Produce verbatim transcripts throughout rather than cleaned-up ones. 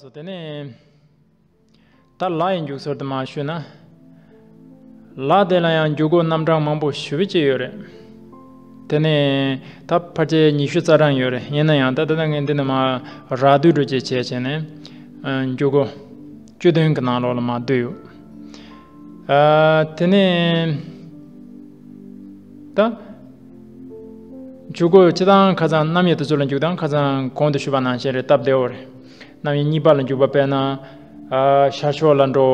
སོ། དེ་ནས་ད་ལ་ཡི་འཇུག་སྲོལ་དུ་མ་ཞུས་ན། ལ་དེ་ལ་ཡང་འཇུག་སྒོ་རྣམ་གྲངས་མང་པོ་ཞེ་པོ་ཅིག་ཡོད་རེད། དེ་ནས་ད་ཕལ་ཆེར་ཉི་ཤུ་རྩ་གྲངས་ཡོད་རེད། ཡིན་ན་ཡང་ད་ད་ལྟ་ངས་འདི་ནས་མར་རགས་བསྡུས་འདྲ་ཅིག་བྱས་བྱས་ནས། ཨ། འཇུག་སྒོ་བཅུ་བདུན་གྱི་ནང་ལོགས་ལ་མར་བསྡུས་ཡོད། ཨ། དེ་ནས་ད་འཇུག་སྒོ་སྤྱིར་བཏང་ཁ་སང་རྣམ་དབྱེ་དེ་ཚོ་ལ་འཇུག་སྟངས་ཁ་སང་གོང་དུ་ཞུས་པ་ནང་བཞིན་རེད། སྟབས་བདེ་བོ་རེད། རྣམ་དབྱེ་གཉིས་པ་ལ་འཇུག་པ་དཔེར་ན། ཨ། ཤར་ཕྱོགས་ལ་འགྲོ།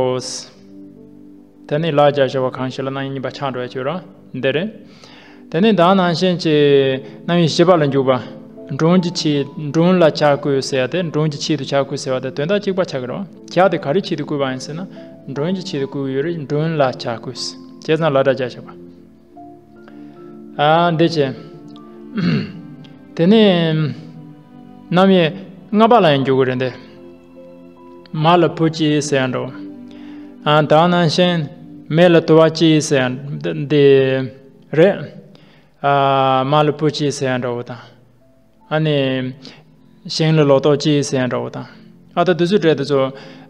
དེ་ནས་ལ་རྒྱབ་བཞག་པ་གང་ཞིག་ལ་རྣམ་དབྱེ་གཉིས་པ་ཆགས་འགྲོ་ཡ་ཅིག་ཡོད་རེད། འདི་རེད། དེ་ནས་ད་ནང་བཞིན་གྱི་རྣམ་དབྱེ་བཞི་པ་ལ་འཇུག་པ། མགྲོན་གྱི་ཆེད། མགྲོན་ལ་ཆ་བགོས་ཟེར་ཡ་དེ། མགྲོན་གྱི་ཆེད་དུ་ཆ་བགོས་ཟེར་བ་དེ་དོན་དག་གཅིག་པ་ཆགས་ཀྱི་རེད་བ། ཁྱེད་དེ་ག་རེ་ཆེད་དུ་བགོས་པ་ཡིན་ཟེར་ན། མགྲོན་གྱི་ཆེད་དུ་བགོས་ཡོད་རེད། མགྲོན་ལ་ཆ་བགོས། བྱས་ཙང་ལ་སྒྲ་རྒྱབ་བཞག་པ། ཨ། འདི་བྱས། དེ་ནས་རྣམ་དབྱེ་ལྔ་པ་ལ་ཡང་འཇུག་གི་རེད་འདི། མ་ལ་བུ་གཅིག་ཟེར་ཡ་འདྲ་བོ། ཨ། ད་ནང་བཞིན་མེ་ལ་དུ་བ་གཅིག་ཟེར་ཡ་འདི་རེད། ཨ། མ་ལ་བུ་གཅིག་ཟེར་ཡ་འདྲ་བོ་དང་། ཨ་ནི། ཞིང་ལ་ལོ་ཏོག་གཅིག་ཟེར་ཡ་འདྲ་བོ་དང་། ཨ། ད་དེ་ཚོའི་གྲས་དེ་ཚོ།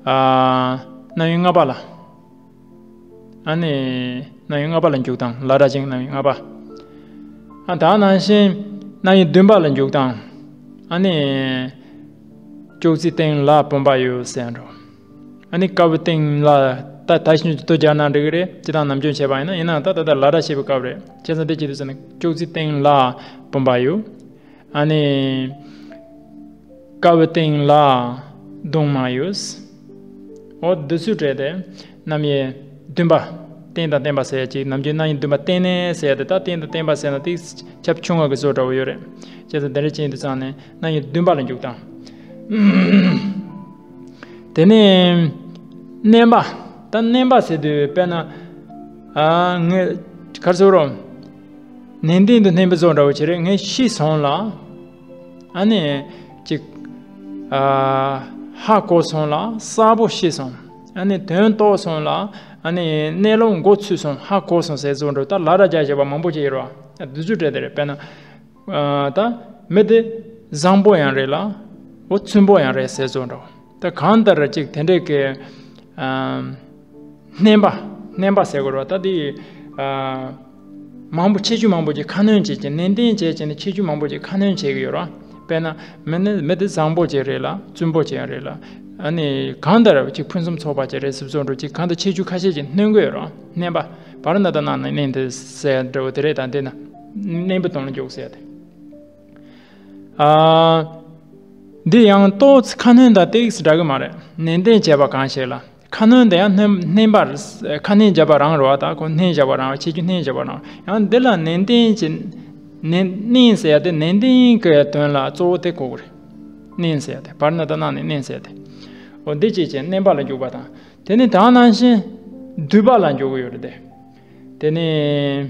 ཨ། རྣམ་དབྱེ་ལྔ་པ་ལ། ཨ་ནི། རྣམ་དབྱེ་ལྔ་པ་ལ་འཇུག་སྟངས། ལ་སྒྲ་ཅན་རྣམ་དབྱེ་ལྔ་པ། ཨ། ད་ནང་བཞིན་རྣམ་དབྱེ་བདུན་པ་ལ་འཇུག་སྟངས། ཨ་ནི། ཅོག་ཙེའི་སྟེང་ལ་བུམ་པ་ཡོད་ཟེར་ཡ་འདྲ་བོ། ཨ་ནི་ཀ་བའི་སྟེང་ལ། ད་ད་ཤིན་ཏུ་སྒྱུར་ན་འགྲིག་གི་རེད། སྤྱིར་བཏང་ནམ་རྒྱུན་བྱས་པ་ཡིན་ན། ཡིན་ནའང་ད་ད་ལྟ་ལ་སྒྲ་བཤད་པའི་སྐབས་རེད། བྱས་ཙང་དེ་ཅི་འདུག་ཟེར་ན། ཅོག་ཙེའི་སྟེང་ལ་བུམ་པ་ཡོད། ཨ་ནི། ཀ་བའི་སྟེང་ལ་གདུང་མ་ཡོད། འོ་འདི་ཚོའི་གྲས་དེ་རྣམ་དབྱེ་བདུན་པ། རྟེན་དང་བརྟེན་པ་ཟེར་ཡ་ཅིག་ནམ་རྒྱུན་རྣམ་དབྱེ་བདུན་པ་རྟེན་གནས་ཟེར་ཡ་དེ། ད་རྟེན་དང་བརྟེན་པ་ཟེར་ན་དེ་ཁྱབ་ཆུང་བ་གི་བཟོ་འདྲ་བོ་ཡོད་རེད། བྱས་ཙང་དེ་འདྲ་ཅན་དུ་བརྩམས་ནས་རྣམ་དབྱེ་བདུན་པ་ལ་འཇུག་སྟངས། དེ་ནས་མནན་པ། ད་མནན་པ་ཟེར་དུས་དཔེར་ན། ཨ། ངས་ག་རེ་ཟེར་རོ། ནན་ཏན་དུ་མནན་པའི་བཟོ་འདྲ་བོ་ཅིག་རེད། ངས་ཤེས་སོང་ལ། ཨ་ནི་ཅིག་ཨ། ཧ་གོ་སོང་ལ། གསལ་པོ་ཤེས་སོང་། ཨ་ནི་དོན་རྟོགས་སོང་ལ། ཨ་ནི་གནས་ལུགས་མགོ་ཚོས་སོང་། ཧ་གོ་སོང་ཟེར་བཟོ་འདྲ་བོ། ད་ལ་སྒྲ་རྒྱབ་བཞག་པ་མང་པོ་ཅིག་ཡོད་རེད་བ། དེ་ཚོའི་གྲས་དེ་རེད། དཔེར་ན། ཨ། ད་མི་དེ་བཟང་པོ་ཡང་རེད་ལ། འོ་རྩུབ་པོ་ཡང་རེད་ཟེར་བཟོ་འདྲ་བོ། ད་གང་ལྟར་ཅིག་དེ་འདྲས་ཀྱི། ཨ། མནན་པ། མནན་པ་ཟེར་དགོས་རེད་བ། ད་དེ། ཨ། མང་པོ། ཁྱད་ཆོས་མང་པོ་ཅིག་ཁ་སྣོན་བྱས་བྱས་ནས། ནན་ཏན་བྱས་བྱས་ནས་ཁྱད་ཆོས་མང་པོ་ཅིག་ཁ་སྣོན་བྱེད་ཀྱི་ཡོད་རེད་བ། དཔེར་ན། མི་ནི། མི་དེ་བཟང་པོ་ཅིག་རེད་ལ། རྩུབ་པོ་ཅིག་ཡང་རེད་ལ། ཨ་ནི་གང་ལྟར་ཅིག་ཕུན་སུམ་ཚོགས་པ་ཅིག་རེད་ཟེར་བཟོ་འདྲ་བོ་ཅིག་གང་ལྟར་ཁྱད་ཆོས་ཁ་ཤས་ཅིག་སྣོན་གྱི་ཡོད་རེད་བ། མནན་པ། བར་ན་ད་ན་ནི་མནན་ཏེ་ཟེར་འདྲ་བོ་དེ་རེད། ད་འདི་ན་མནན་པའི་དོན་ལ་འཇུག་ཟེར་ཏེ། ཨ། འདི་ཡང་ཏོག་ཙམ་ཁ་སྣོན་དང་ཏོག་ཙམ་འདྲ་གི་མ་རེད། ནན་ཏན་བྱས་པ་གང་ཞིག་ལ། ཁ་སྣོན་དེ་ཡང་སྣོན། མནན་པ། ཁ་སྣོན་བརྒྱབ་པ་རང་རེད་བ། ད་ཁོ་སྣོན་བརྒྱབ་པ་རང་རེད། ཁྱད་ཆོས་སྣོན་བརྒྱབ་པ་རང་རེད། ཡང་འདི་ལ་ནན་ཏན་གྱིས་ནན། མནན་ཟེར་ཡ་དེ་ནན་ཏན་གྱི་དོན་ལ་གཙོ་བོ་དེ་གོ་གི་རེད། མནན་ཟེར་ཡ་དེ། བར་ན་ད་ན་ནི་མནན་ཟེར་ཡ་དེ། འོ་འདི་བྱས་བྱས་མནན་པ་ལ་འཇུག་པ་དང་། དེ་ནས་ད་ནང་བཞིན་བསྡུས་པ་ལ་འཇུག་གི་ཡོད་རེད་དེ། དེ་ནས་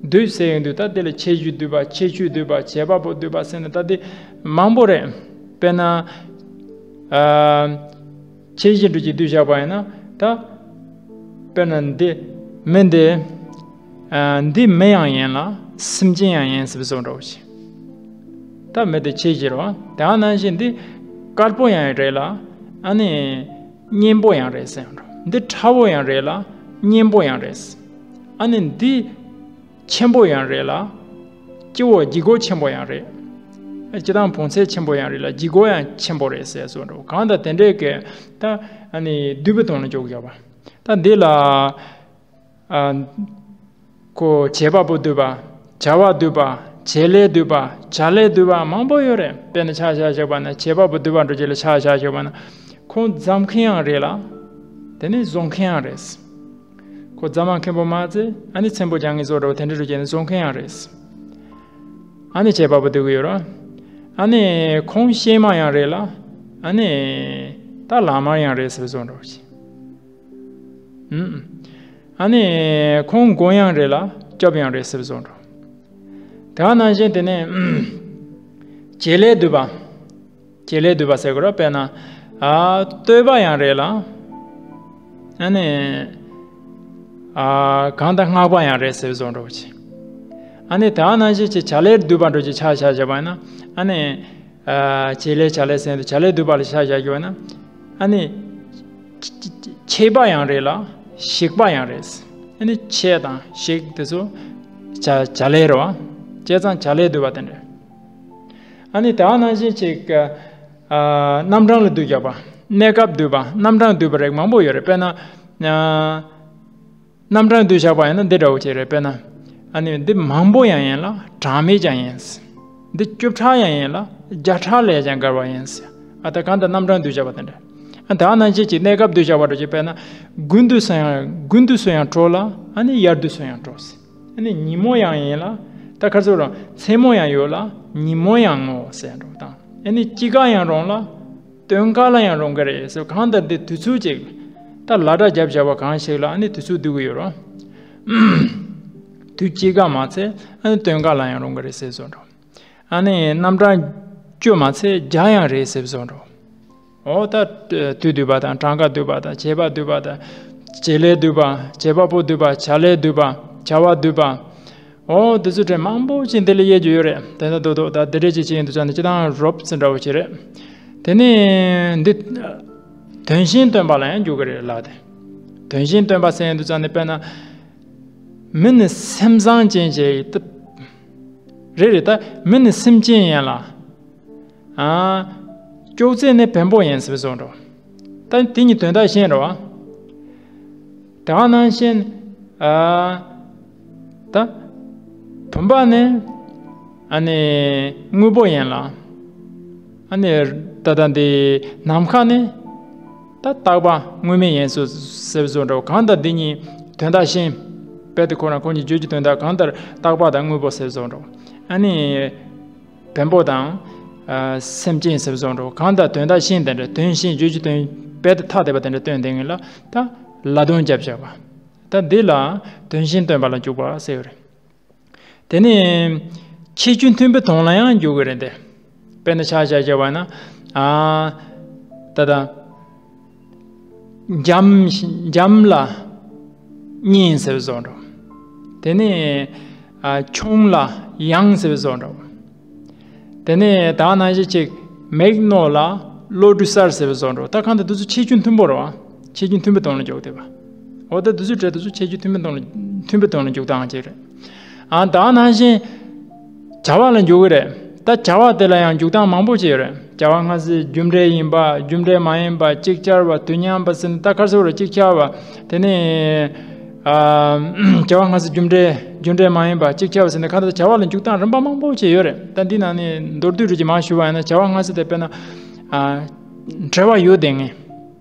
བསྡུས་ཟེར་ཡོང་དུས་ད་དེ་ལ་ཁྱད་གཞི་བསྡུས་པ། ཁྱད་ཆོས་བསྡུས་པ། བྱེད་པ་པོ་བསྡུས་པ་ཟེར་ནས་ད་དེ་མང་པོ་རེད། དཔེར་ན། ཨ། ཁྱད་གཞི་འདྲ་ཅིག་བསྡུས་བཞག་པ་ཡིན་ན། ད་དཔེར་ན་འདི་མི་འདི། ཨ། འདི་མི་ཡང་ཡིན་ལ། སེམས་ཅན་ཡང་ཡིན་ཟེར་བའི་བཟོ་འདྲ་བོ་ཞིག་ད་མི་དེ་ཁྱད་གཞི་རེད་བ། དེ་ནང་བཞིན་འདི་དཀར་པོ་ཡང་རེད་ལ། ཨ་ནི་གཉན་པོ་ཡང་རེད་ཟེར་ཡ་འདྲ། འདི་ཁྲ་བོ་ཡང་རེད་ལ། གཉན་པོ་ཡང་རེད། ཨ་ནི་འདི་ཆེན་པོ་ཡང་རེད་ལ། སྤྱི་བོ་ལྗིད་ཁོག་ཆེན་པོ་ཡང་རེད། སྤྱིར་བཏང་བོངས་ཚད་ཆེན་པོ་ཡང་རེད་ལ། ལྗིད་ཁོག་ཡང་ཆེན་པོ་རེད་ཟེར་བཟོ་འདྲ། གང་ལྟར་དེ་འདྲའི་གི་ད་ཨ་ནི་བསྡུས་པའི་དོན་ལ་འཇུག་དགོས་པ། ད་འདི་ལ། ཨ། ཁོ་བྱེད་པ་པོ་བསྡུས་པ། བྱ་བ་བསྡུས་པ། བྱེད་ལས་བསྡུས་པ། བྱ་ལས་བསྡུས་པ་མང་པོ་ཡོད་རེད། དཔེར་ན་ཆ་བཞག་བཞག་པ་ན། བྱེད་པ་པོ་བསྡུས་པ་འདྲ་ཅིག་ལ་ཆ་བཞག་བཞག་པ་ན། ཁོང་རྩོམ་མཁན་ཡང་རེད་ལ། དེ་ནས་བཟོ་མཁན་ཡང་རེད། ཁོ་རྩོམ་མཁན་པོ་མ་ཚད། ཨ་ནི་ཚེམ་པོ་རྒྱག་མཁན་བཟོ་འདྲ་བོ་དེ་འདྲ་འདྲ་བྱས་ནས་བཟོ་མཁན་ཡང་རེད། ཨ་ནི་བྱེད་པ་པོ་བསྡུ་གི་ཡོད་རེད། ཨ་ནི་ཁོང་གཤེད་མ་ཡང་རེད་ལ། ཨ་ནི་ད་ལག་དམར་ཡང་རེད་ཟེར་བཟོ་འདྲ་བོ་ཞིག་ཨུམ། ཨ་ནི་ཁོང་མགོན་ཡང་རེད་ལ། སྐྱོབ་ཡང་རེད་ཟེར་བཟོ་འདྲ། དེ་ནང་བཞིན་དེ་ནས་བྱེད་ལས་བསྡུས་པ། བྱེད་ལས་བསྡུས་པ་ཟེར་དགོས་རེད། དཔེར་ན། ཨ། བསྟོད་པ་ཡང་རེད་ལ། ཨ་ནི། ཨ། གང་ལྟར་བསྔགས་པ་ཡང་རེད་ཟེར་བཟོ་འདྲ་བོ་ཅིག་ཨ་ནི་དེ་ནང་བཞིན་གྱི་བྱ་ལས་བསྡུས་པ་འདྲ་ཅིག་ཆ་བཞག་བཞག་པ་ཡིན་ན། ཨ་ནི། ཨ། བྱེད་ལས་བྱ་ལས་ཟེར་དུས་བྱ་ལས་བསྡུས་པ་ལ་ཆ་བཞག་རྒྱུ་ན། ཨ་ནི། ཆ་ཆ་ཆད་པ་ཡང་རེད་ལ་ཞིག་པ་ཡང་རེད། ཨ་ནི་ཆད་དང་ཞིག་དེ་ཚོ་བྱ་བྱ་ལས་རེད་བ། བྱས་ཙང་བྱ་ལས་བསྡུས་པ་དེ་འདྲ། ཨ་ནི་ད་ག་ནང་བཞིན་ཅིག་ཨ། རྣམ་གྲངས་ལ་བསྡུས་བཞག་པ། གནས་སྐབས་བསྡུས་པ། རྣམ་གྲངས་བསྡུས་པ་རིགས་མང་པོ་ཡོད་རེད། དཔེར་ན། ཨ། རྣམ་གྲངས་བསྡུས་བཞག་པ་ཡིན་ན་འདི་འདྲ་བོ་ཅིག་རེད། དཔེར་ན། ཨ་ནི་འདི་མང་པོ་ཡང་ཡིན་ལ་གྲངས་མེད་ཀྱང་ཡིན། འདི་བཅུ་ཕྲག་ཡང་ཡིན་ལ་བརྒྱ་ཕྲག་ལས་ཀྱང་བརྒལ་བ་ཡིན། ཨ། ད་གང་ལྟར་རྣམ་གྲངས་བསྡུས་བཞག་པ་དེ་འདྲ། ཨ། ད་ག་ནང་བཞིན་ཅིག་གནས་སྐབས་བསྡུས་བཞག་པ་འདྲ་ཅིག་དཔེར་ན། དགུན་དུས་སུ་ཡང་དགུན་དུས་སུ་ཡང་དྲོ་ལ། ཨ་ནི་དབྱར་དུས་སུ་ཡང་དྲོ། ཨ་ནི་ཉིན་མོ་ཡང་ཡིན་ལ། ད་ཁར་སོ་རང་མཚན་མོ་ཡང་ཡོད་ལ་ཉིན་མོ་ཡང་ངོ་ཟེར་འགྲོ་དང་། ཨ་ནི་དཔྱིད་ཀ་ཡང་རུང་ལ། སྟོན་ཁ་ལ་ཡང་རུང་གི་རེད་ཟེར། གང་ལྟར་འདི་དུས་ཚོད་ཅིག་ད་ལ་སྒྲ་བརྒྱབ་བཞག་པ་གང་ཞིག་ལ་ཨ་ནི་དུས་ཚོད་བསྡུ་གི་ཡོད་རེད། དུས་དཔྱིད་ཀ་མ་ཚད་ཨ་ནི་སྟོན་ཁ་ལ་ཡང་རུང་གི་རེད་ཟེར་བཟོ་འགྲོ། ཨ་ནི་རྣམ་གྲངས་བཅུ་མ་ཚད་བརྒྱ་ཡང་རེད་ཟེར་བཟོ་འགྲོ། འོ་ད་དུས་བསྡུས་པ་དང་གྲངས་ཀ་བསྡུས་པ་དང་བྱེད་པ་བསྡུས་པ་དང་བྱེད་ལས་བསྡུས་པ། བྱེད་པ་པོ་བསྡུས་པ། བྱ་ལས་བསྡུས་པ། བྱ་བ་བསྡུས་པ། འོ་དེ་ཚོ་གྲས་མང་པོ་ཅིག་འདི་ལ་དབྱེ་རྒྱུ་ཡོད་རེད། དེ་ནས་རྡོག་རྡོག་ད་འདི་འདྲས་ཅིག་བྱས་ཡིན་དུས་ཙང་ནས་སྤྱིར་བཏང་རོབ་ཙམ་འདྲ་བོ་ཅིག་རེད། དེ་ནས་འདི་དོན་གཞན་སྟོན་པ་ལ་ཡང་འཇུག་གི་རེད་ལ། དེ་དོན་གཞན་སྟོན་པ་ཟེར་ཡིན་དུས་ཙང་ནས་དཔེར་ན། མི་ནི་སེམས་བཟང་ཅན་ཞིག་ཡིན། རེད་རེད། ད་མི་ནི་སེམས་ཅན་ཡིན་ལ། ཨ། ཅོག་ཙེ་ནི་བེམ་པོ་ཡིན་ཟེར་བཟོ་འགྲོ། ད་དེ་གཉིས་དོན་དག་གཞན་རེད་བ། དེ་ག་ནང་བཞིན། ཨ། ད་བུམ་པ་ནི་ཨ་ནི་དངོས་པོ་ཡིན་ལ། ཨ་ནི་ད་ལྟ་འདི་ནམ་མཁའ་ནི་ད་རྟག་པ་དངོས་མེད་ཡིན་ཟེར་བཟོ་འགྲོ། གང་ལྟར་འདི་གཉིས་དོན་དག་གཞན། རྦད་དེ་ཁོ་རང་ཁོ་གཉིས་བརྗོད་ཀྱི་དོན་དག་གང་ལྟར་རྟག་པ་དང་དངོས་པོ་ཟེར་བཟོ་འགྲོ། ཨ་ནི། བེམ་པོ་དང་། ཨ། སེམས་ཅན་ཟེར་བཟོ་འགྲོ། གང་ལྟར་དོན་དག་གཞན་དེ་འདྲ། དོན་གཞན་བརྗོད་ཀྱི་དོན་རྦད་དེ་ཐ་དད་པ་དེ་འདྲ་སྟོན་དེ་ངེས་ལ་ད་ལ་དོན་བརྒྱབ་བཞག་པ། ད་འདི་ལ་དོན་གཞན་སྟོན་པ་ལ་འཇུག་པ་ཟེར་ཡོད་རེད། དེ་ནས་ཁྱད་ཆོས་མཐུན་པའི་དོན་ལ་ཡང་འཇུག་གི་རེད་དེ། དཔེར་ན་ཆ་བཞག་བྱས་པ་ན། ཨ། ད་ལྟ། འཇམ། འཇམ་ལ་སྙན་ཟེར་བཟོ་འགྲོ། དེ་ནས། ཨ། ཆུང་ལ་ཡང་ཟེར་བཟོ་འགྲོ། དེ་ནས་ད་ནང་བཞིན་ཅིག་མིག་རྣོ་ལ་བློ་གྲོས་གསལ་ཟེར་བཟོ་འགྲོ། ད་གང་ལྟར་དེ་ཚོ་ཁྱད་ཆོས་མཐུན་པོ་རེད་བ། ཁྱད་ཆོས་མཐུན་པའི་དོན་ལ་འཇུག་བསྡད་པ། འོ་ད་དེ་ཚོའི་གྲས་དེ་ཚོ་ཁྱད་ཆོས་མཐུན་པའི་དོན་ལ། མཐུན་པའི་དོན་ལ་འཇུག་སྟངས་ཅིག་རེད། ཨ། ད་ནང་བཞིན་བྱ་བ་ལ་འཇུག་གི་རེད། ད་བྱ་བ་དེ་ལ་ཡང་འཇུག་སྟངས་མང་པོ་ཅིག་ཡོད་རེད། བྱ་བ་སྔ་ཕྱི། རྒྱུ་འབྲས་ཡིན་པ། རྒྱུ་འབྲས་མ་ཡིན་པ། ཅིག་ཅར་བ། དུས་མཉམ་པ་ཟེར་ནས། ད་ཁར་སོ་ར་ཅིག་ཅར་བ། དེ་ནས། ཨ། བྱ་བ་སྔ་ཕྱི། རྒྱུ་འབྲས། རྒྱུ་འབྲས་མ་ཡིན་པ། ཅིག་ཅར་བ་ཟེར་ནས། གང་ལྟར་བྱ་བ་ལ་འཇུག་སྟངས་རིམ་པ་མང་པོ་ཅིག་ཡོད་རེད། ད་འདི་ནང་ནས་མདོར་བསྡུས་རུ་ཅིག་མར་ཞུ་བ་ཡིན་ན། བྱ་བ་སྔ་ཕྱི་དེ་དཔེར་ན། ཨ། འབྲེལ་བ་ཡོད་བསྡད་མཁན།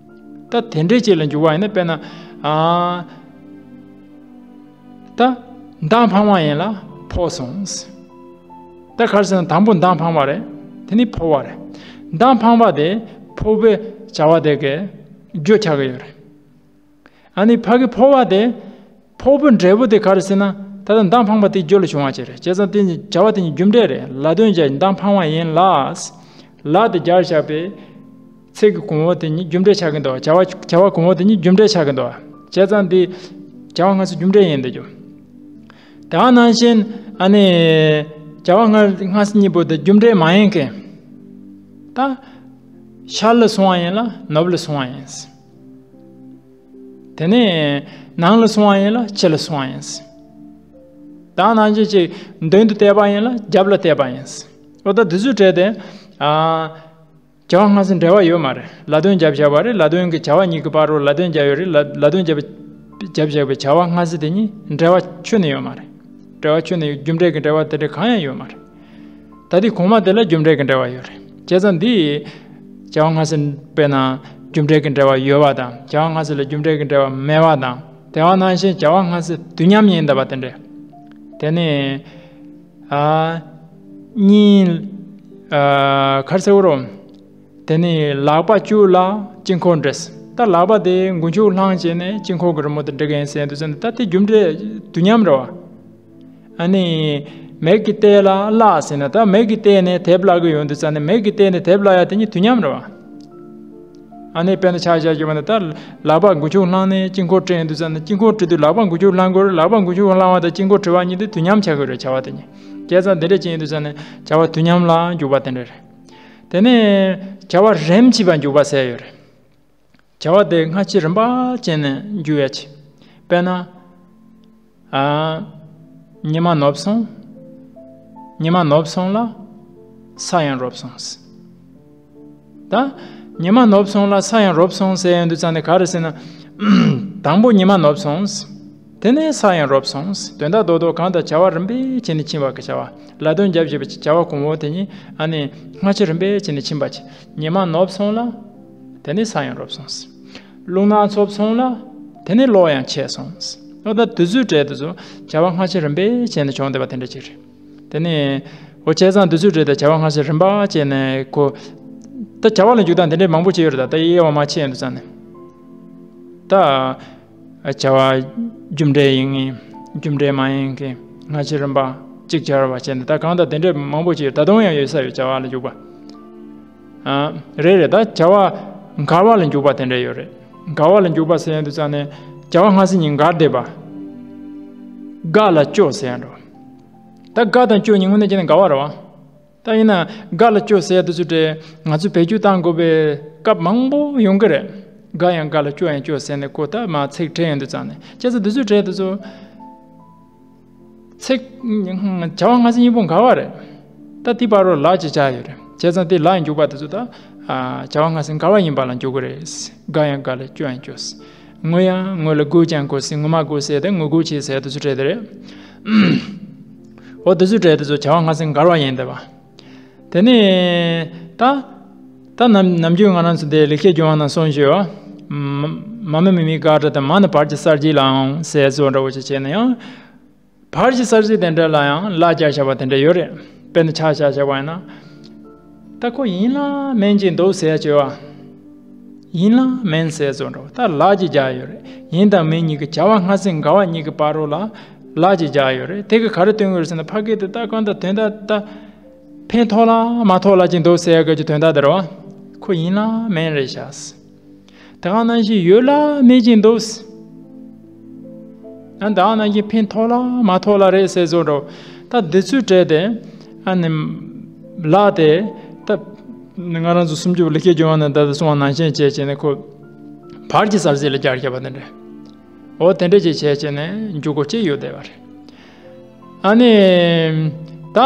ད་དེ་འདྲའི་ཅིག་ལ་འཇུག་པ་ཡིན་ན། དཔེར་ན། ཨ། ད་མདའ་འཕངས་པ་ཡིན་ལ་ཕོག་སོང་། ད་ག་རེ་ཟེར་ན། དང་པོ་མདའ་འཕངས་པ་རེད། དེ་ནས་ཕོག་པ་རེད། མདའ་འཕངས་པ་དེ་ཕོག་པའི་བྱ་བ་དེ་གའི་རྒྱུ་ཆགས་ཀྱི་ཡོད་རེད། ཨ་ནི་ཕ་གི་ཕོག་པ་དེ། ཕོག་པའི་འབྲས་བུ་དེ་ག་རེ་ཟེར་ན། ད་ལྟ་མདའ་འཕངས་པ་དེ་རྒྱུ་ལ་བྱུང་བ་ཅིག་རེད། བྱས་ཙང་དེ་ནི་བྱ་བ་དེ་ནི་རྒྱུ་འབྲས་རེད། ལ་དོན་བྱས། མདའ་འཕངས་པ་ཡིན་ལ། ལ་དེ་སྦྱར་བཞག་པའི་ཚིག་གི་གོང་བུ་དེ་ཉིད་རྒྱུ་འབྲས་ཆགས་ཀྱི་འདུག། བྱ་བ། བྱ་བ་གོང་བུ་དེ་ཉིད་རྒྱུ་འབྲས་ཆགས་ཀྱི་འདུག། བྱས་ཙང་འདི་བྱ་བ་སྔ་ཕྱི་རྒྱུ་འབྲས་ཡིན་བསྡད་རྒྱུ། དེ་ནང་བཞིན་ཨ་ནི་བྱ་བ་སྔ་སྔ་ཕྱི་གཉིས་པོ་དེ་རྒྱུ་འབྲས་མ་ཡིན་མཁན། ད་ཤར་ལ་སོང་བ་ཡིན་ལ་ནུབ་ལ་སོང་བ་ཡིན། དེ་ནས་ནང་ལ་སོང་བ་ཡིན་ལ་ཕྱི་ལ་སོང་བ་ཡིན། ད་ནང་བཞིན་ཅིག་མདུན་དུ་བལྟས་པ་ཡིན་ལ་རྒྱབ་ལ་བལྟས་པ་ཡིན། འོ་ད་དེ་ཚོའི་གྲས་དེ། ཨ། བྱ་བ་སྔ་ཕྱི་འབྲེལ་བ་ཡོད་མ་རེད། ལ་དོན་བརྒྱབ་བཞག་པ་རེད། ལ་དོན་གྱི་བྱ་བ་གཉིས་ཀྱི་བར་རུ་ལ་དོན་བརྒྱབ་ཡོད་རེད། ལ་ལ་དོན་བརྒྱབ་བརྒྱབ་བཞག་པའི་བྱ་བ་སྔ་ཕྱི་དེ་གཉིས་འབྲེལ་བ་ཁྱོན་ནས་ཡོད་མ་རེད། འབྲེལ་བ་ཁྱོན་ནས་ཡོད། རྒྱུ་འབྲས་ཀྱི་འབྲེལ་བ་དེ་འདྲ་གང་ཡང་ཡོད་མ་རེད། ད་དེ་གོང་མ་དེ་ལ་རྒྱུ་འབྲས་ཀྱི་འབྲེལ་བ་ཡོད་རེད། བྱས་ཙང་འདི་བྱ་བ་སྔ་ཕྱི་དཔེར་ན་རྒྱུ་འབྲས་ཀྱི་འབྲེལ་བ་ཡོད་པ་དང་། བྱ་བ་སྔ་ཕྱི་ལ་རྒྱུ་འབྲས་ཀྱི་འབྲེལ་བ་མེད་པ་དང་། དེ་བ་ནང་བཞིན་བྱ་བ་སྔ་ཕྱི་དུས་མཉམ་ཡིན་བསྡད་པ་དེ་འདྲ། དེ་ནས། ཨ། གཉིས། ཨ། ག་རེ་ཟེར་དགོས་རེད། དེ་ནས་ལག་པ་གཅིག་ལ་དཀྱིལ་འཁོར་འབྲི། ད་ལག་པ་དེ་མགོ་མཇུག་བསླངས་བྱས་ནས་དཀྱིལ་འཁོར་གྱི་རི་མོ་དེ་འབྲི་གི་ཡིན་ཟེར་དུས་ཙམ་ནས། ད་དེ་རྒྱུ་འབྲས་དུས་མཉམ་རེད་བ། ཨ་ནི་མིག་གིས་བལྟས་ལ་བརླག་ཟེར་ན། ད་མིག་གིས་བལྟས་ནས་དེབ་བརླག་གི་ཡོང་དུས་ཙམ་ནས། མིག་གིས་བལྟས་ནས་དེབ་བརླག་ཡ་དེ་གཉིས་དུས་མཉམ་རེད་བ། ཨ་ནི་དཔེར་ན་ཆ་བཞག་རྒྱུ་བ་ན། ད་ལག་པ་མགོ་མཇུག་བསླངས་ནས་དཀྱིལ་འཁོར་བྲིས་ཡོང་དུས་ཙམ་ནས། དཀྱིལ་འཁོར་བྲིས་དུས་ལག་པ་མགོ་མཇུག་བསླང་དགོས་རེད། ལག་པ་མགོ་མཇུག་བསླང་བ་དང་དཀྱིལ་འཁོར་བྲི་བ་གཉིས་དེ་དུས་མཉམ་ཆགས་དགོས་རེད། བྱ་བ་དེ་གཉིས། བྱས་ཙང་དེ་འདྲ་ཅིག་ཡིན་དུས་ཙམ་ནས་བྱ་བ་དུས་མཉམ་ལ་འཇུག་པ་དེ་འདྲ་རེད། དེ་ནས་བྱ་བ་རིམ་གྱིས་པ་འཇུག་པ་ཟེར་ཡོད་རེད། བྱ་བ་དེ་སྔ་ཕྱི་རིམ་པ་བྱས་ནས་འཇུག་ཡ་ཆེ། དཔེར་ན། ཨ། ཉི་མ་ནུབ་སོང་། ཉི་མ་ནུབ་སོང་ལ། ས་ཡང་རུབ་སོང་། ད། ཉི་མ་ནུབ་སོང་ལ་ས་ཡང་རུབ་སོང་ཟེར་ཡོང་དུས་ཙང་ནས་ག་རེ་ཟེར་ན། དང་པོ་ཉི་མ་ནུབ་སོང་། དེ་ནས་ས་ཡང་རུབ་སོང་། དོན་དག་རྡོག་རྡོག་གང་ལྟར་བྱ་བ་རིམ་པས་བྱས་ནས་ཕྱིན་པ་གི་བྱ་བ། ལ་དོན་རྒྱབ་བྱས་པའི་བྱ་བ་གོང་འོག་དེ་གཉིས་ཨ་ནི་སྔ་ཕྱི་རིམ་པས་བྱས་ནས་ཕྱིན་པ་ཆེ། ཉི་མ་ནུབ་སོང་ལ། དེ་ནས་ས་ཡང་རུབ་སོང་། རླུང་ནག་འཚུབ་སོང་ལ། དེ་ནས་གློག་ཡང་ཆད་སོང་། ཨོ་ད་དུས་ཚོད་སྤྲད་དུས་ཚོ་བྱ་བ་སྔ་ཕྱི་རིམ་པས་བྱས་ནས་བྱུང་བསྡད་པ་དེ་འདྲ་ཅིག་རེད། དེ་ནས་འོ་བྱས་ཙང་དུས་ཚོད་སྤྲད་དེ་བྱ་བ་སྔ་ཕྱི་རིམ་པ་བྱས་ནས་ཁོ། ད་བྱ་བ་ལ་འཇུག་སྟངས་དེ་འདྲའི་མང་པོ་ཅིག་ཡོད་རེད། ད་ད་དབྱེ་བ་མ་ཕྱེ་ཡོང་དུས་ཙང་ནས། ད། བྱ་བ་རྒྱུ་འབྲས་ཡིན་ངེས། རྒྱུ་འབྲས་མ་ཡིན་གི། སྔ་ཕྱི་རིམ་པ། ཅིག་ཅར་བ་བྱས་ནས་ད་གང་ལྟར་དེ་འདྲའི་མང་པོ་ཅིག་ད་དུང་ཡང་ཡོད་ས་ཡོད་བྱ་བ་ལ་འཇུག་པ། ཨ། རེད་རེད། ད་བྱ་བ་འགལ་བ་ལ་འཇུག་པ་དེ་འདྲ་ཡོད་རེད། འགལ་བ་ལ་འཇུག་པ་ཟེར་ཡོང་དུས་ཙང་ནས་བྱ་བ་སྔ་ཕྱི་གཉིས་འགལ་བསྡད་པ། དགའ་ལ་སྐྱོ་ཟེར་ཡ་འགྲོ། ད་དགའ་དང་སྐྱོ་གཉིས་དངོས་གནས་བྱས་ན་འགལ་བ་རེད་བ། ད་ཡིན་ན་དགའ་ལ་སྐྱོ་ཟེར་ཡ་དེ་ཚོ་དེ་ང་ཚོས་བེད་སྤྱོད་བཏང་དགོས་པའི་སྐབས་མང་པོ་ཡོང་གི་རེད། དགའ་ཡང་དགའ་ལ་སྐྱོ་ཡང་སྐྱོ་ཟེར་ནས་ཁོ་ད་མ་ཚིག་ཕྲད་ཡོང་དུས་ཙང་ནས་བྱས་ཙང་དེ་ཚོ་ཕྲད་དེ་ཚོ། ཚིག་བྱ་བ་སྔ་ཕྱི་གཉིས་པོ་འགལ་བ་རེད། ད་དེ་བར་རོ་ལ་ཅིག་བྱ་ཡོད་རེད། བྱས་ཙང་དེ་ལ་ཡང་འཇུག་པ་དེ་ཚོ་ད། ཨ། བྱ་བ་སྔ་ཕྱི་འགལ་བ་ཡིན་པ་ལ་འཇུག་གི་རེད། དགའ་ཡང་དགའ་ལ་སྐྱོ་ཡང་སྐྱོ། ངུ་ཡང་ངུ་ལ་དགོད་ཀྱང་དགོད་ཟེར། ངུ་མ་དགོད་ཟེར་ཏེ་ངུ་དགོད་བྱེད་ཟེར་དེ་ཚོ་བྲིས་དེ་རེད། འོ་དེ་ཚོ་བྲིས་དེ་ཚོ་བྱ་བ་སྔ་ཕྱི་འགལ་བ་ཡིན་བསྡད་པ། དེ་ནས་ད། ད་ནམ་ནམ་རྒྱུན་ང་རང་ཚོ་དེ་ལེགས་བཤད་ལྗོན་དབང་ནང་གསུངས་ཡོད། མ་མ་མི་མི་མི་དགག་སྒྲ་དང་མ་ནི་བར་གྱི་གསར་བརྗེ་ལའང་ཟེར་བཟོ་འདྲ་བོ་ཞིག་བྱས་ན་ཡང་། བར་གྱི་གསར་བརྗེ་དེ་འདྲ་ལ་ཡང་ལ་སྦྱར་བཞག་པ་དེ་འདྲ་ཡོད་རེད། དཔེར་ན་ཆ་བཞག་བཞག་པ་ཡིན་ན། ད་ཁོ་ཡིན་ལ་མིན་གྱི་འདུག་ཟེར་བྱས་པ། ཡིན་ལ་མིན་ཟེར་བཟོ་འདྲ་བོ། ད་ལ་ཅིག་སྦྱར་ཡོད་རེད། ཡིན་དང་མིན་གཉིས་ཀྱི་བྱ་བ་སྔ་ཕྱི་འགལ་བ་གཉིས་ཀྱི་བར་རོ་ལ་ལ་ཅིག་སྦྱར་ཡོད་རེད། དེ་གི་ག་རེ་སྟོན་གྱི་རེད་ཟེར་ན་ཕ་སྐད་དུ་ད་གང་ལྟར་དོན་དག་ད། ཕན་ཐོགས་ལ་མ་ཐོགས་ལ་ཅིག་འདུག་ཟེར་ཡ་གི་དོན་དག་དེ་རེད་བ། ཁོ་ཡིན་ལ་མིན་རེད་ཤག། དེ་ག་ནང་བཞིན་ཡོད་ལ་མེད་ཀྱིན་འདུག། ཨ་ད་ག་ནང་བཞིན་ཕན་ཐོགས་ལ་མ་ཐོགས་ལ་རེད་ཟེར་བཟོ་འདྲ་བོ། ད་འདི་ཚོའི་གྲས་དེ། ཨ་ནི། ལ་དེ། ད། ང་རང་ཚོ་སུམ་ཅུ་པ་ལེགས་བཤད་ལྗོན་དབང་ནང་ད་ལྟ་གསུངས་པ་ནང་བཞིན་བྱས་བྱས་ནས་ཁོ། བར་གྱི་གསར་བརྗེ་ལ་སྦྱར་བཞག་པ་དེ་འདྲ། འོ་དེ་འདྲ་ཅིག་བྱས་བྱས་ནས་འཇུག་སྒོ་ཅིག་ཡོད་བསྡད་པ་རེད། ཨ་ནི། ད།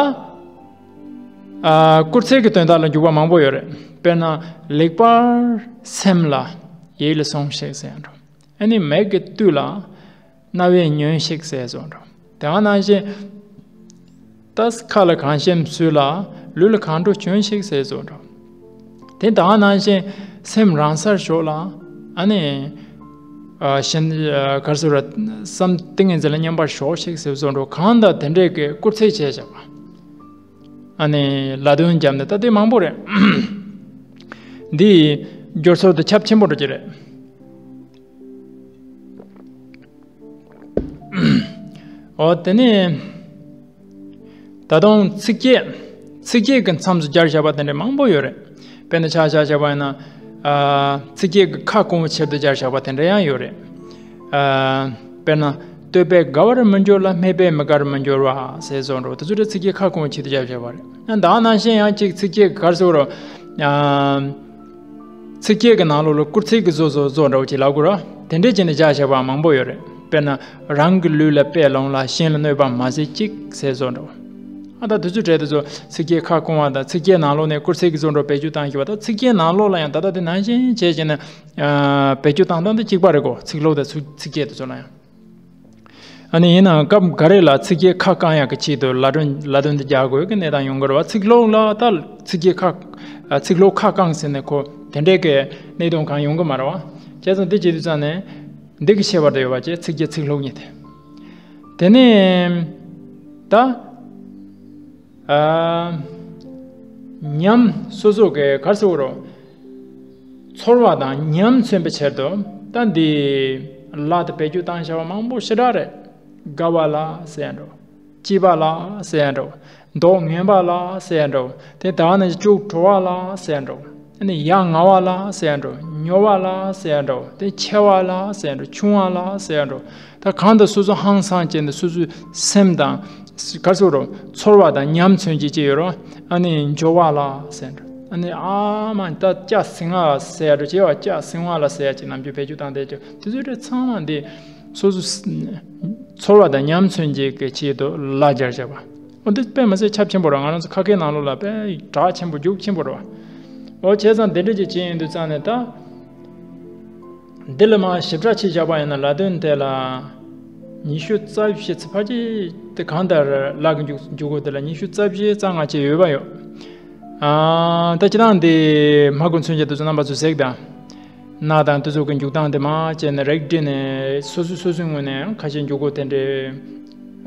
ཨ། སྐུར་ཚིག་གི་དོན་དག་ལ་འཇུག་པ་མང་པོ་ཡོད་རེད། དཔེར་ན། ལེགས་པར་སེམས་ལ་ཡིད་ལ་ཟུངས་ཤིག་ཟེར་ཡ་འདྲ། ཨ་ནི་མིག་གི་བཏུད་ལ་རྣ་བས་ཉོན་ཤིག་ཟེར་བཟོ་འདྲ། དེ་ག་ནང་བཞིན། ད་ཁ་ལ་གང་ཞིམ་ཟོས་ལ་ལུས་ལ་གང་དྲོ་གྱོན་ཤིག་ཟེར་བཟོ་འདྲ། དེ་དེ་ག་ནང་བཞིན་སེམས་རང་སར་ཞོག་ལ་ཨ་ནི། ཨ། གཞན། ཨ། ག་རེ་ཟེར་བ། བསམ་ཏིང་ངེ་འཛིན་ལ་མཉམ་པར་ཞོག་ཤིག་ཟེར་བཟོ་འདྲ་གང་དང་དེ་འདྲས་ཀྱི་སྐུར་ཚིག་བྱས་བཞག་པ། ཨ་ནི་ལ་དོན་བརྒྱབ་ནས་ད་དེ་མང་པོ་རེད། འདི་སྦྱོར་ཚུལ་དེ་ཁྱབ་ཆེན་པོ་འགྲོ་གི་རེད། འོ་དེ་ནས་ད་དུང་ཚིགས་བཅད། ཚིགས་བཅད་ཀྱི་མཚམས་སུ་སྦྱར་བཞག་པ་དེ་འདྲ་མང་པོ་ཡོད་རེད། དཔེར་ན་ཆ་བཞག་བཞག་པ་ཡིན་ན། ཨ། ཚིགས་བཅད་ཀྱི་ཁ་སྐོང་བའི་ཆེད་དུ་སྦྱར་བཞག་པ་དེ་འདྲ་ཡང་ཡོད་རེད། ཨ། དཔེར་ན། བསྟོད་པས་དགའ་བར་མི་འགྱུར་ལ། སྨད་པས་མི་དགར་མི་འགྱུར་བ་ཟེར་བཟོ་འདྲ་བོ་དེ་ཚོ་རེད། ཚིགས་བཅད་ཁ་སྐོང་བའི་ཆེད་དུ་སྦྱར་བཞག་པ་རེད། ཡང་ད་ག་ནང་བཞིན་ཡང་གཅིག་ཚིགས་བཅད་ཀྱི་ག་རེ་ཟེར་དགོས་རེད། ཨ། ཚིགས་བཅད་ཀྱི་ནང་ལོགས་ལ་སྐུར་ཚིག་གི་བཟོ་བཟོ་བཟོ་འདྲ་བོ་ཅིག་ལབ་དགོས་རེད། དེ་འདྲས་བྱས་ནས་སྦྱར་བཞག་པ་མང་པོ་ཡོད་རེད། དཔེར་ན། རང་གི་ལུས་ལ་དཔེ་ལོངས་ལ། གཞན་ལ་གནོད་པ་མ་བྱེད་ཅིག་ཟེར་བཟོ་འདྲ་བོ། ཨ་ད་དེ་ཚོའི་གྲས་དེ་ཚོ་ཚིགས་བཅད་ཁ་སྐོང་བ་དང་ཚིགས་བཅད་ནང་ལོགས་ནས་སྐུར་ཚིག་གི་བཟོ་འདྲ་བོ་བེད་སྤྱོད་བཏང་བཞག་པ་དང་། ཚིགས་བཅད་ནང་ལོགས་ལ་ཡང་ད་ལྟ་དེ་ནང་བཞིན་བྱས་བྱས་ནས། ཨ། བེད་སྤྱོད་བཏང་སྟངས་དེ་གཅིག་པ་རེད་གོ། ཚིག་ལྷུག་དང་ཚིག་ཚིགས་བཅད་དེ་ཚོ་ལ་ཡང་། ཨ་ནི་ཡིན་ནའང་སྐབས་འགའ་རེ་ལ་ཚིགས་བཅད་ཁ་བསྐང་ཡག་གི་ཆེད་དུ་ལ་དོན་ལ་དོན་དེ་རྒྱག་དགོས་ཀྱི་གནས་སྟངས་ཡོང་གི་རེད་བ། ཚིག་ལྷུག་ལ་ད་ཚིགས་བཅད་ཁ། ཨ། ཚིག་ལྷུག་ཁ་བསྐང་ཟེར་ནས་ཁོ་དེ་འདྲའི་གི་གནད་དོན་གང་ཡོང་གི་མ་རེད་བ། བྱས་ཙང་འདི་བྱེད་དུས་ཙང་ནས་འདི་གི་ཁྱད་པར་དུ་ཡོད་པ་བྱས། ཚིགས་བཅད་ཚིག་ལྷུག་གཉིས་དེ། དེ་ནས་ད། ཨ། ཉམས་སོ་སོ་གི་ག་རེ་ཟེར་དགོས་རེད། ཚོར་བ་དང་ཉམས་མཚོན་པའི་ཕྱིར་དུ་ད་འདི་ལ་དེ་བེད་སྤྱོད་བཏང་བཞག་པ་མང་པོ་ཞེ་དྲག་རེད། དགའ་བ་ལ་ཟེར་འགྲོ། སྐྱིད་པ་ལ་ཟེར་འགྲོ། མདོག་ངན་པ་ལ་ཟེར་འགྲོ། དེ་ད་ནི་སྐྱུག་བྲོ་བ་ལ་ཟེར་འགྲོ། ཨ་ནི་ཡ་ང་བ་ལ་ཟེར་འགྲོ། མྱོས་པ་ལ་ཟེར་འགྲོ། དེ་འཆི་བ་ལ་ཟེར་འགྲོ། ཆུང་བ་ལ་ཟེར་འགྲོ། ད་གང་དུ་སོ་སོ་ཧང་སངས་བྱས་ནས་སོ་སོའི་སེམས་དང་། ག་རེ་ཟེར་དགོས་རེད། ཚོར་བ་དང་ཉམས་མཚོན་བྱེད་ཀྱི་ཡོད་རེད། ཨ་ནི་འགྱོད་པ་ལ་ཟེར་འགྲོ། ཨ་ནི་ཨ་མ་ད་སྐྱ་སེང་ང་ཟེར་ཡ་འདྲ་བྱས་པ། སྐྱ་སེང་ང་ལ་ཟེར་ཡ་ཅིག་ནམ་རྒྱུན་བེད་སྤྱོད་བཏང་བསྡད་ཀྱི། དེ་ཚོའི་གྲས་ཚང་མ་འདི་སོ་སོ་ཚོར་བ་དང་ཉམས་མཚོན་བྱེད་ཀྱི་ཆེད་དུ་ལ་སྦྱར་བྱས་པ། འོ་འདི་དཔེ་མི་སྲིད་ཁྱབ་ཆེན་པོ་རེད། ང་རང་ཚོ་ཁ་སྐད་ནང་ལོགས་ལ་དཔེ་གྲགས་ཆེན་པོ་རྒྱུགས་ཆེན་པོ་རེད་བ། འོ་བྱས་ཙང་འདི་འདྲ་ཅིག་བྱས་ཡོང་དུས་ཙང་ནས་ད། འདི་ལ་མར་ཞིབ་ཕྲ་ཅིག་བཞག་པ་ཡིན་ན་ལ་དོན་དེ་ལ་ཉི་ཤུ་རྩ་བཞི་ཚེ་ཕལ་ཆེར་དེ་གང་ལྟར་ལ་གི་འཇུག་འཇུག་གོ་དེ་ལ་ཉི་ཤུ་རྩ་བཞི་རྩ་ལྔ་ཅིག་ཡོད་པ་ཡོད། ཨ་ད་སྤྱིར་བཏང་འདི་སྨྲ་སྒོ་མཚོན་བྱེད་དེ་ཚོ་རྣམ་པ་ཚོས་གཟིགས་དང་། ན་དང་དེ་ཚོ་གི་འཇུག་སྟངས་དེ་མར་བྱས་ནས་རིགས་བསྒྲིལ་ནས་སོ་སོ་སོ་སོའི་ངོས་ནས་ཡང་ཁ་ཤས་འཇུག་གོ་དེ་འདྲའི་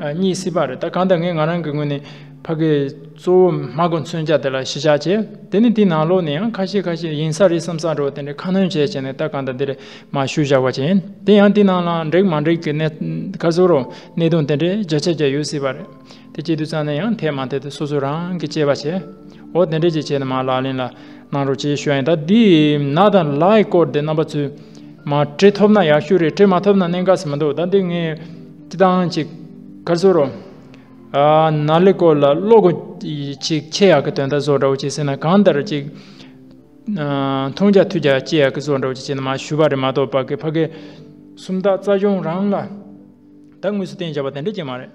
ཨ་རྙེད་སྲིད་པ་རེད། ད་གང་ལྟར་ངས་ང་རང་གི་ངོས་ནས་ཕ་གི་གཙོ་བོ་སྨྲ་སྒོ་མཚོན་བྱ་དེ་ལ་གཞི་བཞག་བྱས། དེ་ནི་དེའི་ནང་ལོགས་ནས་ཡང་ཁ་ཤས་ཁ་ཤས་ཡིན་ས་རེད་བསམ་ས་འདྲ་བོ་དེ་འདྲའི་ཁ་སྣོན་བྱས་བྱས་ནས་ད་གང་ལྟར་འདི་རེད་མར་ཞུ་བཞག་པ་བྱས། དེ་ཡང་དེའི་ནང་ལ་འགྲིག་མ་འགྲིག་གི་གནས་ག་ཚོད་རོ་གནད་དོན་དེ་འདྲའི་བརྒྱ་ཆ་བརྒྱ་ཡོད་སྲིད་པ་རེད། དེ་བྱེད་དུས་ཙང་ནས་ཡང་འཐད་མ་འཐད་དེ་སོ་སོ་རང་གིས་དཔྱད་པ་བྱས། འོ་དེ་འདྲ་ཅིག་བྱས་ནས་མར་ལག་ལེན་ལ་གནང་རོགས་བྱེད་ཞུ་ཡ་ཡིན། ད་འདི་ན་དང་ལ་ཡི་སྐོར་དེ་རྣམ་པ་ཚོས་མར་བྲིས་ཐུབ་ན་ཡག་ཤོས་རེད། བྲིས་མ་ཐུབ་ན་གནད་འགག་ཟེར་མི་འདུག་ད་འདི་ངས་སྤྱིར་བཏང་ཅིག་ག་རེ་ཟེར་རོ། ཨ་ན་ལི་སྐོར་ལ་བློ་སྒོ་ཅིག་ཕྱེ་ཡག་གི་དོན་དག་བཟོ་འདྲ་བོ་ཅིག་ཟེར་ན། གང་ལྟར་ཅིག་ཨ་མཐོང་རྒྱ་ཐོས་རྒྱ་སྐྱེ་ཡག་གི་བཟོ་འདྲ་བོ་ཅིག་བྱས་ནས་མར་ཞུས་པ་རེད་མ་གཏོགས། ཕ་གི་ཕ་གི་སུམ་རྟགས་རྩལ་སྦྱོང་རང་ལ་ད་དངོས་སུ་བསྟན་བཞག་པ་དེ་འདྲ་ཅིག་མ་རེད།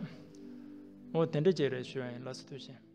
འོ་དེ་འདྲ་ཅིག་རེད་ཞུ་ཡ་ཡིན། ལགས་སོ། ཐུགས་རྗེ་ཆེ།